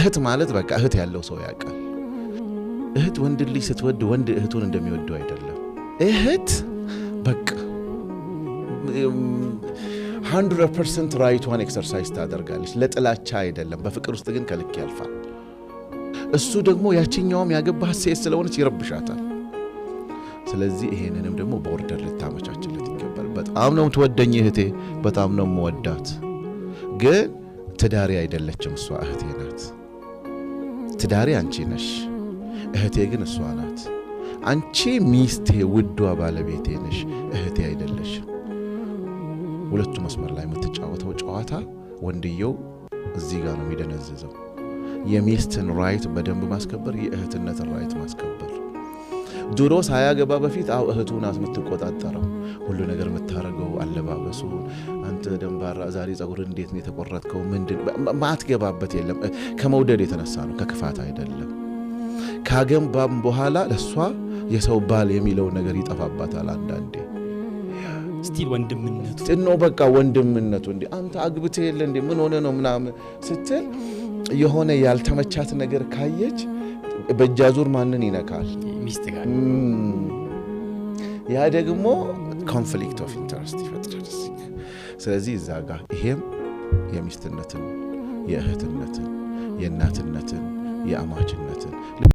እህት ማለት በቃ እህት ያለው ሰው ያውቃል። እህት ወንድ ልጅ ስትወድ ወንድ እህቱን እንደሚወደው አይደለም። እህት በቃ 100% right ቷን exercise ታደርጋለች። ለጥላቻ አይደለም። በፍቅር ውስጥ ግን ከልክ ያልፋል። እሱ ደግሞ ያችኛውም ያገባህ ሴት ስለሆነች ይረብሻታል። ስለዚህ ይሄንንም ደግሞ border ልታመቻችለት ይገባል። በጣም ነው የምትወደኝ እህቴ፣ በጣም ነው የምወዳት፣ ግን ትዳሬ አይደለችም፣ እሷ እህቴ ናት። ትዳሬ አንቺ ነሽ፣ እህቴ ግን እሷ ናት። አንቺ ሚስቴ፣ ውዷ ባለቤቴ ነሽ፣ እህቴ አይደለሽም። ሁለቱ መስመር ላይ የምትጫወተው ጨዋታ ወንድየው እዚህ ጋር ነው የሚደነዝዘው። የሚስትን right በደንብ ማስከበር፣ የእህትነትን right ማስከበር። ድሮ ሳያገባ በፊት አው እህቱ ናት የምትቆጣጠረው፣ ሁሉ ነገር የምታደርገው፣ አለባበሱ፣ አንተ ደንባራ ዛሬ ጸጉር እንዴት ነው የተቆረጥከው? ምንድን ማትገባበት የለም። ከመውደድ የተነሳ ነው፣ ከክፋት አይደለም። ካገባም በኋላ ለእሷ የሰው ባል የሚለው ነገር ይጠፋባታል አንዳንዴ። Still ወንድምነቱ No፣ በቃ ወንድምነቱ፣ እንዲ አንተ አግብተህ የለ እንዴ፣ ምን ሆነ ነው ምናምን ስትል የሆነ ያልተመቻት ነገር ካየች በእጃዙር ማንን ይነካል? ሚስት ጋር። ያ ደግሞ conflict of interest ይፈጥራል። ስለዚህ እዛ ጋር ይሄም የሚስትነትን፣ የእህትነትን፣ የእናትነትን፣ የአማችነትን